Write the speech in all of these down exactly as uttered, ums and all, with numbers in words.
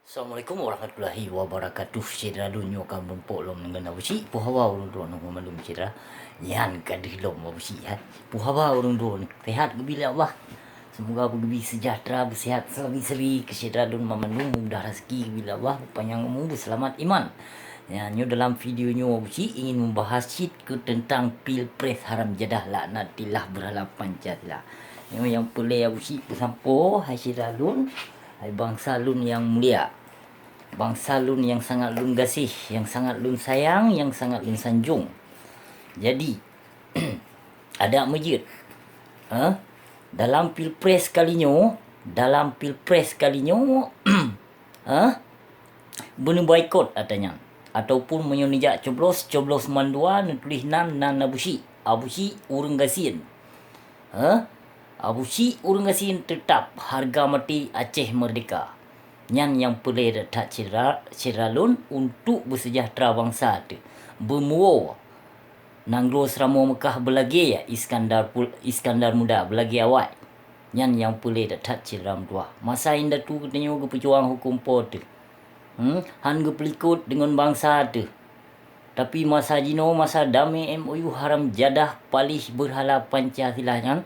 Assalamualaikum warahmatullahi wabarakatuh. Syedara lôn nyoe ka meurumpok lom ngon Abusyik. Peue haba ureuëng droeneuh banmandum syedara? Nyan ka deuh lom Abusyik, hai. Peue haba ureuëng droeneuh? Sehat geubri lé Allah. Semoga beugeubi seujahtera, beusehat seulabi-seulabi keu syedara lôn banmandum, mudah raseuki geubri lé Allah, beupanyang umu, beuseulamat iman. Ya, nyoe dalam video nyoe Abusyik ingin membahas cit keu teuntang pilpres haram jadah laknatillah beurhala Pancasila. Nyoe nyang peureulée Abusyik peusampoe, hai syedara lôn, hai bansa lôn nyang mulia. Bansa lôn nyang sangat lôn gaséh, nyang sangat lôn sayang, nyang sangat lôn sanjong. Jadi, adak meujeuet, ha? Dalam pilpres kali nyoe, dalam pilpres kali nyoe, ha? Beuneuboikot ata nyan. Ataupun meunyoe neujak coblos, coblos mandua, neutuléh nan, nan Abusyik. Abusyik ureuëng gasien. Ha? Abusyik ureuëng gasien teutap hareuga maté Aceh meurdehka. Nyan nyang peureulée that syedara, syedara lôn, untuk beuseujahtera bansa teuh. Beumuwoe. Nanggroe Seuramoe Meukah beulagée Iskandar pul-, Iskandar Muda beulagée awai. Nyan nyang peureulée that syedara meutuwah. Masa indatu geutanyoe geupeujuang huköm Po teuh. Hmm, han geupeulikot deungon bansa teuh. Tapi masa jinoe masa damé M O U haram jadah paléh beurhala Pancasila nyan,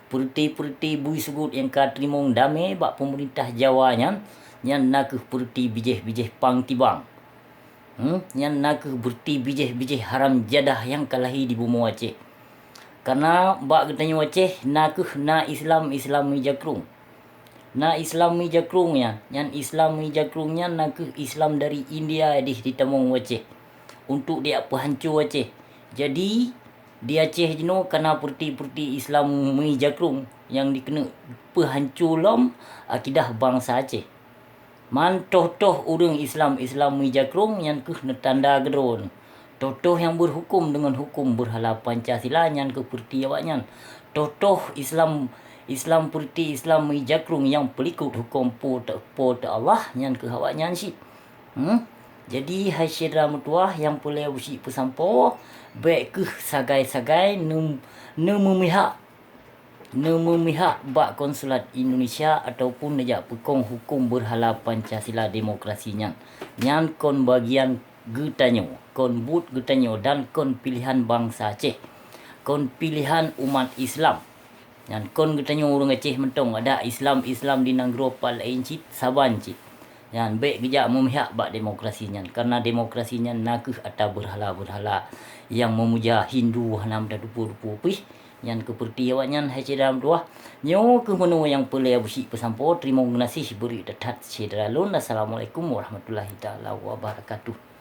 peureuté-peureuté bui seugut nyang ka teurimong damé bak peumeurintah Jawa nyan, nyan na kheueh peureuté bijéh-bijéh pang tibang. Hmm, nyan na kheueh peureuté bijéh-bijéh haram jadah nyang ka lahé di bumoe Aceh. Kareuna bak geutanyoe Aceh na kheueh na Islam-Islam mijakrong. Na Islam mijakrong nyan, nyan Islam mijakrong nyan na kheueh Islam dari India dih ditamong u Aceh, untuk dijak peuhanco Aceh. Jadi, di Aceh jinoe ka na peureuté-peureuté Islam mijakrong nyang dikeuneuk peuhanco lom akidah bansa Aceh. Man toh-toh ureuëng Islam-Islam mijakrong nyan kheueh neutanda keudroe. Toh-toh nyang beuhuköm deungon huköm beurhala Pancasila nyan kheueh peureuté awaknyan. Toh-toh Islam, Islam peureuté Islam mijakrong nyang peulikot huköm Po teu-, Po teu Allah nyan kheueh awaknyan cit. Hmm? Jadi, hai syedara meutuwah nyang peureulée Abusyik peusampoe, bék kheueh sagai-sagai neu-, neumeumihak, neumeumihak bak konsulat Indonesia ataupun neujak peukong huköm beurhala Pancasila demokrasi nyan. Nyan kon bagian geutanyoe, kon buet geutanyoe dan kon piléhan bansa Aceh, kon piléhan umat Islam. Nyan kon geutanyoe ureuëng Aceh mantong, adak Islam-Islam di nanggroe pat laén cit, saban cit. Nyan bék geujak meumihak bak demokrasi nyan, kareuna demokrasi nyan na kheueh ata beurhala-beurhala nyang meumuja Hindu hana meutateupeue-teupeue pih. Nyan kheueh peureuté awaknyan, hai syedara meutuwah. Nyoe kheueh meunoe nyang peureulée Abusyik peusampoe, teurimong geunaséh bri that syedara lôn. Assalamualaikum warahmatullahi taala wabarakatuh.